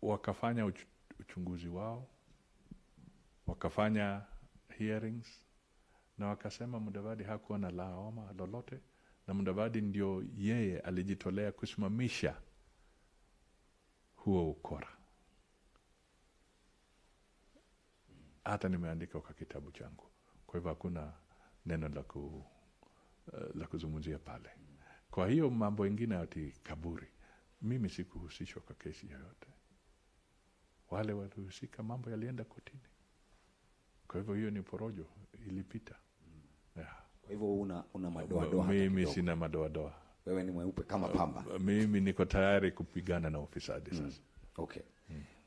Wakafanya uchunguzi wao, wakafanya hearings, na wakasema Mudavadi hakuwa na lawama lolote, na Mudavadi ndio yeye alijitolea kusimamisha huo ukora. Hata nimeandika kwa kitabu changu. Kwa hivyo hakuna neno la kuzungumzia pale. Kwa hiyo mambo ingine ati kaburi, mimi sikuhusishwa kwa kesi yoyote. Wale walihusika, mambo yalienda kotini. Kwa hivyo hiyo ni porojo, ilipita. Yeah. Kwa hivyo una madoadoa hata Mimi kidogo? sina madoadoa. Wewe ni mweupe kama pamba. Mimi niko tayari kupigana na ufisadi sasa. Okay.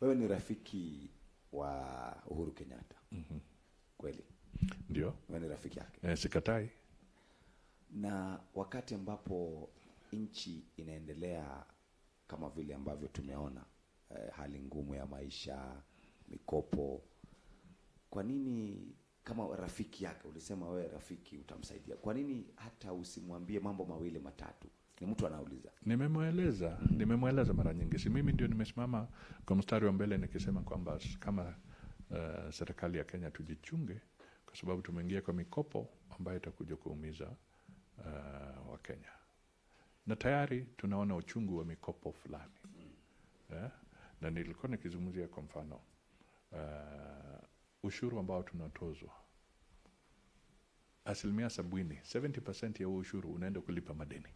Wewe ni rafiki wa Uhuru Kenyatta. Kweli? Ndio. Wewe ni rafiki yake? Sikatai. Na wakati ambapo nchi inaendelea kama vile ambavyo tumeona, hali ngumu ya maisha, mikopo, kwa nini kama rafiki yake, ulisema wewe rafiki utamsaidia, kwa nini hata usimwambie mambo mawili matatu? Ni mtu anauliza. Nimemweleza mara nyingi. Si mimi ndio nimesimama kwa mstari wa mbele nikisema kwamba kama serikali ya Kenya tujichunge, kwa sababu tumeingia kwa mikopo ambayo itakuja kuumiza wa Kenya. Na tayari tunaona uchungu wa mikopo fulani. Na nilikuwa nikizungumzia kwa mfano ushuru ambao tunatozwa 70%, 70% ya huo ushuru unaenda kulipa madeni.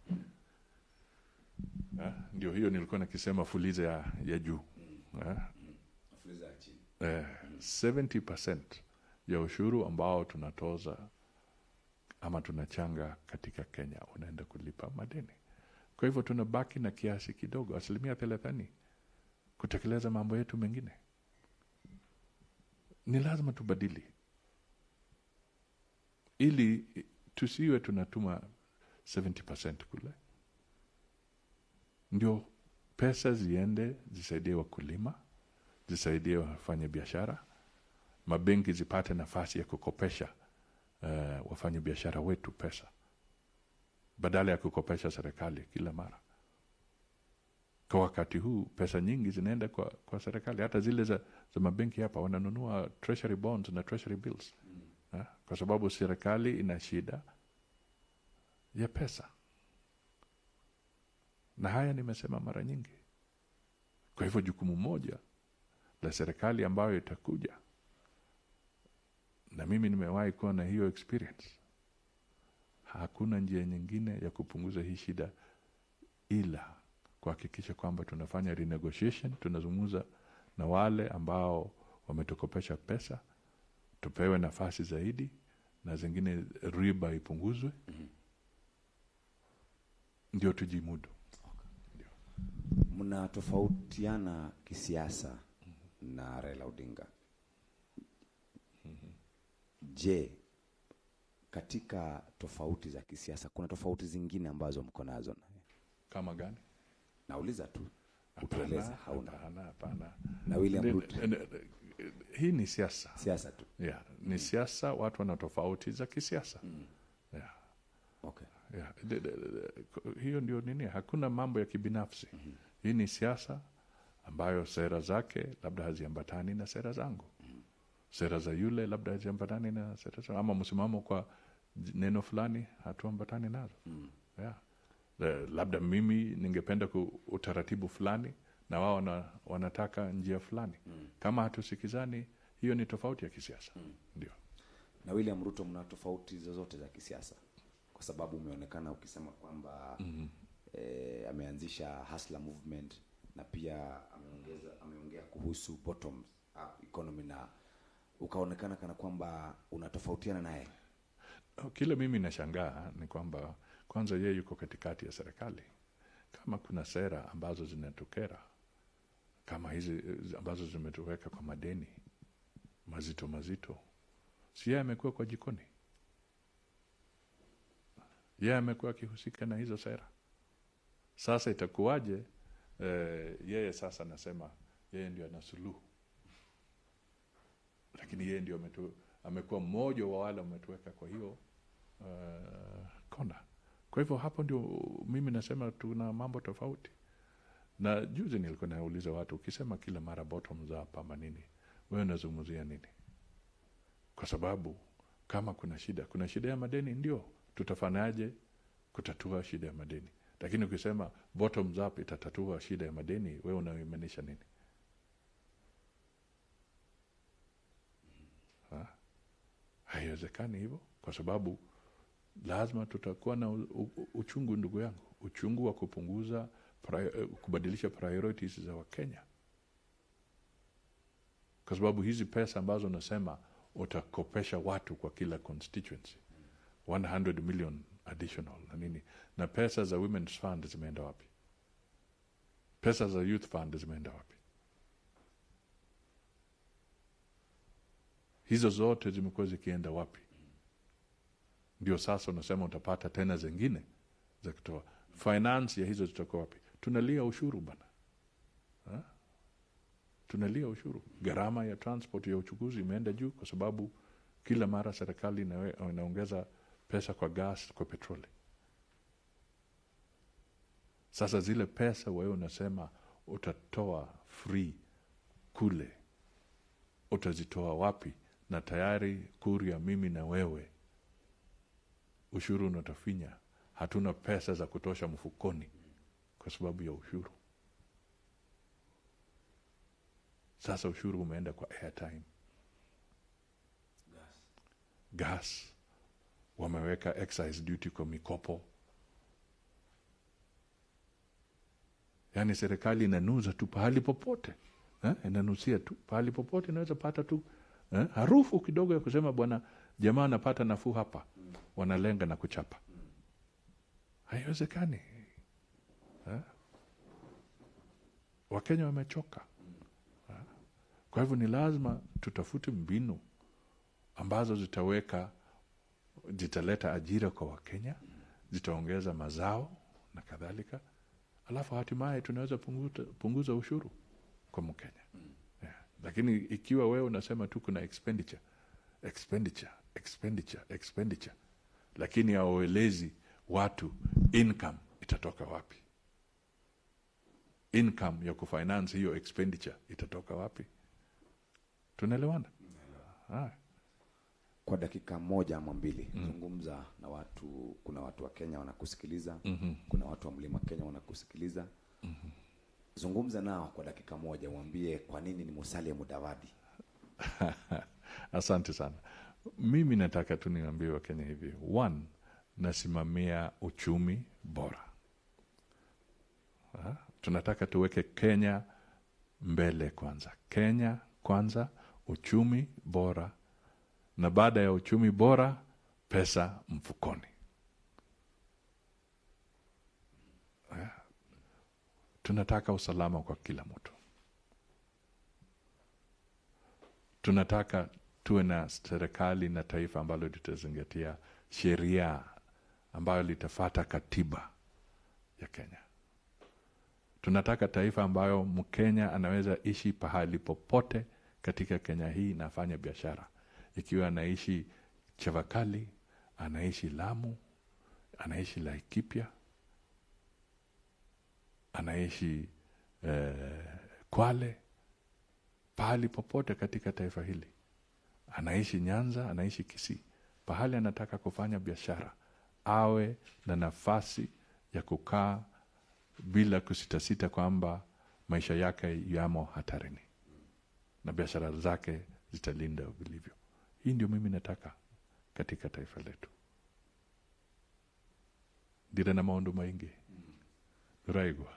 Ndio hiyo nilikuwa nikisema fuliza ya juu. Fuliza ya chini. 70% ya ushuru ambao tunatoza ama tunachanga katika Kenya unaenda kulipa madeni. Kwa hivyo tunabaki na kiasi kidogo, 30%, kutekeleza mambo yetu mengine. Ni lazima tubadili ili tusiwe tunatuma 70% kule. Ndio pesa ziende zisaidie wakulima, zisaidie wafanye biashara, mabenki zipate nafasi ya kukopesha wafanye biashara wetu pesa badala ya kukopesha serikali kila mara. Kwa wakati huu pesa nyingi zinaenda kwa serikali, hata zile za mabenki hapa wananunua treasury bonds na treasury bills. Kwa sababu serikali ina shida ya pesa. Na haya nimesema mara nyingi. Kwa hivyo jukumu moja la serikali ambayo itakuja, na mimi nimewahi kuwa na hiyo experience, hakuna njia nyingine ya kupunguza hii shida ila kuhakikisha kwamba tunafanya renegotiation, tunazungumza na wale ambao wametukopesha pesa, tupewe nafasi zaidi na zingine riba ipunguzwe. Ndio tujimudu. Okay. Mnatofautiana kisiasa na Raila Odinga. Je, katika tofauti za kisiasa kuna tofauti zingine ambazo mko nazo? Kama gani? Nauliza tu. Utueleze, hauna. Hapana. Na William Ruto. Hii ni siasa. Siasa tu. Yeah, ni siasa, watu wana tofauti za kisiasa. Yeah. Okay. Yeah. Hiyo ndio nini? Hakuna mambo ya kibinafsi. Hii ni siasa ambayo sera zake labda haziambatani na sera zangu. Sera za yule labda haziambatani na sera zangu, ama msimamo kwa neno fulani hatuambatani nazo. Yeah. Labda mimi ningependa utaratibu fulani na wao wanataka njia fulani. Kama hatusikizani, hiyo ni tofauti ya kisiasa. Ndio. Na William Ruto mna tofauti zozote za kisiasa? Kwa sababu umeonekana ukisema kwamba ameanzisha Hustler movement na pia ameongea kuhusu bottom up economy, na ukaonekana kana kwamba unatofautiana naye. Kile mimi nashangaa ni kwamba kwanza yeye yuko katikati ya serikali. Kama kuna sera ambazo zinatukera kama hizi ambazo zimetuweka kwa madeni mazito mazito, si yeye amekuwa kwa jikoni? Yeye amekuwa akihusika na hizo sera. Sasa itakuwaje yeye sasa anasema yeye ndio ana suluhu, lakini yeye ndio amekuwa mmoja wa wale wametuweka kwa hiyo kona. Kwa hivyo hapo ndio mimi nasema tuna mambo tofauti. Na juzi nilikuwa nauliza watu, ukisema kila mara bottoms up ama nini, wewe unazungumzia nini? Kwa sababu kama kuna shida ya madeni, ndio tutafanyaje kutatua shida ya madeni? Lakini ukisema bottoms up itatatua shida ya madeni, wewe unamaanisha nini? Haiwezekani hivyo, kwa sababu lazima tutakuwa na uchungu, ndugu yangu, uchungu wa kupunguza, kubadilisha priorities za Wakenya. Kwa sababu hizi pesa ambazo unasema utakopesha watu kwa kila constituency 100 million additional na nini, na pesa za Women's Fund zimeenda wapi? Pesa za Youth Fund zimeenda wapi? Hizo zote zimekuwa zikienda wapi? Ndio sasa unasema utapata tena zingine za kutoa. Finance ya hizo zitakuwa wapi? Tunalia ushuru bana. Tunalia ushuru. Gharama ya transport ya uchukuzi imeenda juu kwa sababu kila mara serikali inaongeza pesa kwa gas, kwa petroli. Sasa zile pesa wewe unasema utatoa free kule, utazitoa wapi? Na tayari kuria mimi na wewe ushuru unatafinya, hatuna pesa za kutosha mfukoni kwa sababu ya ushuru. Sasa ushuru umeenda kwa airtime, gas, wameweka excise duty kwa mikopo. Yani serikali inanuza tu pahali popote, inanusia tu pahali popote, inaweza pata tu harufu kidogo ya kusema bwana jamaa anapata nafuu hapa, wanalenga na kuchapa. Haiwezekani. Wakenya wamechoka. Kwa hivyo ni lazima tutafute mbinu ambazo zitaleta ajira kwa Wakenya, zitaongeza mazao na kadhalika. Alafu hatimaye tunaweza punguza ushuru kwa Mkenya. Yeah. Lakini ikiwa wewe unasema tu kuna expenditure, expenditure, expenditure, expenditure, lakini hauelezi watu income itatoka wapi? Income ya kufinance hiyo expenditure itatoka wapi? Tunaelewana? Kwa dakika moja ama mbili, zungumza na watu. Kuna watu wa Kenya wanakusikiliza, kuna watu wa Mlima Kenya wanakusikiliza. Zungumza nao kwa dakika moja, uambie kwa nini ni Musalia Mudavadi. Asante sana. Mimi nataka tu niambie wa Kenya hivi. One, nasimamia uchumi bora. Tunataka tuweke Kenya mbele kwanza. Kenya kwanza, uchumi bora. Na baada ya uchumi bora, pesa mfukoni. Tunataka usalama kwa kila mtu. Tunataka tuwe na serikali na taifa ambalo litazingatia sheria, ambayo litafata katiba ya Kenya. Tunataka taifa ambayo Mkenya anaweza ishi pahali popote katika Kenya hii na afanye biashara. Ikiwa anaishi Chavakali, anaishi Lamu, anaishi Laikipia, anaishi Kwale, pahali popote katika taifa hili, anaishi Nyanza, anaishi Kisii, pahali anataka kufanya biashara, awe na nafasi ya kukaa bila kusitasita kwamba maisha yake yamo hatarini na biashara zake zitalinda vilivyo. Hii ndio mimi nataka. katika taifa letu. Ndire na maundu maingi Raigwa.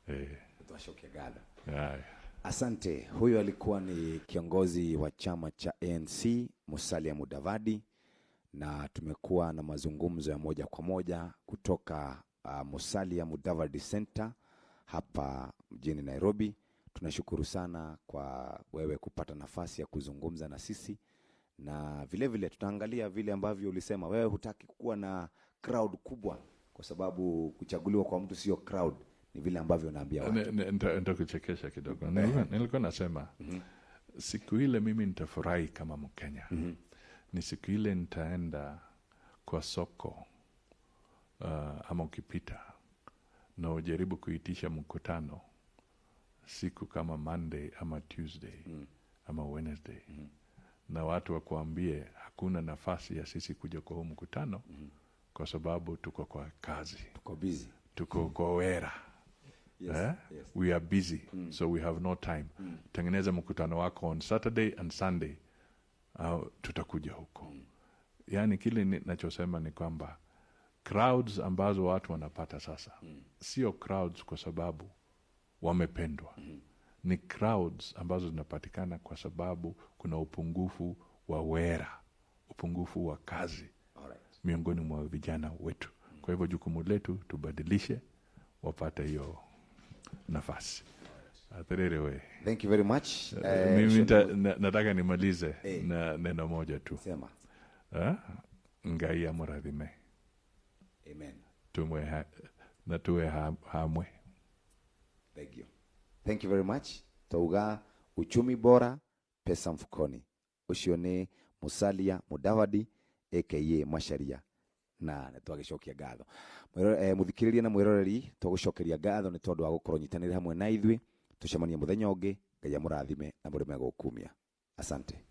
Eh. Twacokia ngatho. Haya. Asante. Huyo alikuwa ni kiongozi wa chama cha ANC Musalia Mudavadi, na tumekuwa na mazungumzo ya moja kwa moja kutoka Musalia Mudavadi Center hapa mjini Nairobi. Tunashukuru sana kwa wewe kupata nafasi ya kuzungumza na sisi, na vile vile tutaangalia vile ambavyo ulisema wewe hutaki kuwa na crowd kubwa, kwa sababu kuchaguliwa kwa mtu sio crowd, ni vile ambavyo unaambia watu. Nitakuchekesha kidogo. Nilikuwa nasema siku ile mimi nitafurahi kama Mkenya ni siku ile nitaenda kwa soko ama ukipita na ujaribu kuitisha mkutano siku kama Monday ama Tuesday ama Wednesday na watu wakuambie hakuna nafasi ya sisi kuja kwa huu mkutano kwa sababu tuko kwa kazi, Tuko busy. tuko kwa wera. Yes, Eh? yes. We are busy so we have no time. Tengeneza mkutano wako on Saturday and Sunday, au tutakuja huko. Yaani kile nachosema ni kwamba crowds ambazo watu wanapata sasa sio crowds kwa sababu wamependwa. Ni crowds ambazo zinapatikana kwa sababu kuna upungufu wa wera, upungufu wa kazi Alright. miongoni mwa vijana wetu. Kwa hivyo jukumu letu tubadilishe, wapate hiyo nafasi. Atherere we. Thank you very much. Mimi nataka nimalize na neno moja tu. Sema. Eh? Ngai amurathime. Amen. Tumwe na tuwe hamwe. Thank you. Thank you very much. Twauga uchumi bora, pesa mfukoni. Ucio ni Musalia Mudavadi aka Macharia, na nĩ twagĩcokia ngatho. Mũthikĩrĩria na mwĩroreri, twagũcokeria ngatho nĩ tondũ wa gũkorwo nyitanĩre hamwe na ithuĩ. Tũcemanie mũthenya ũngĩ. Ngai amũrathime na mũrĩme gũkumia. Asante.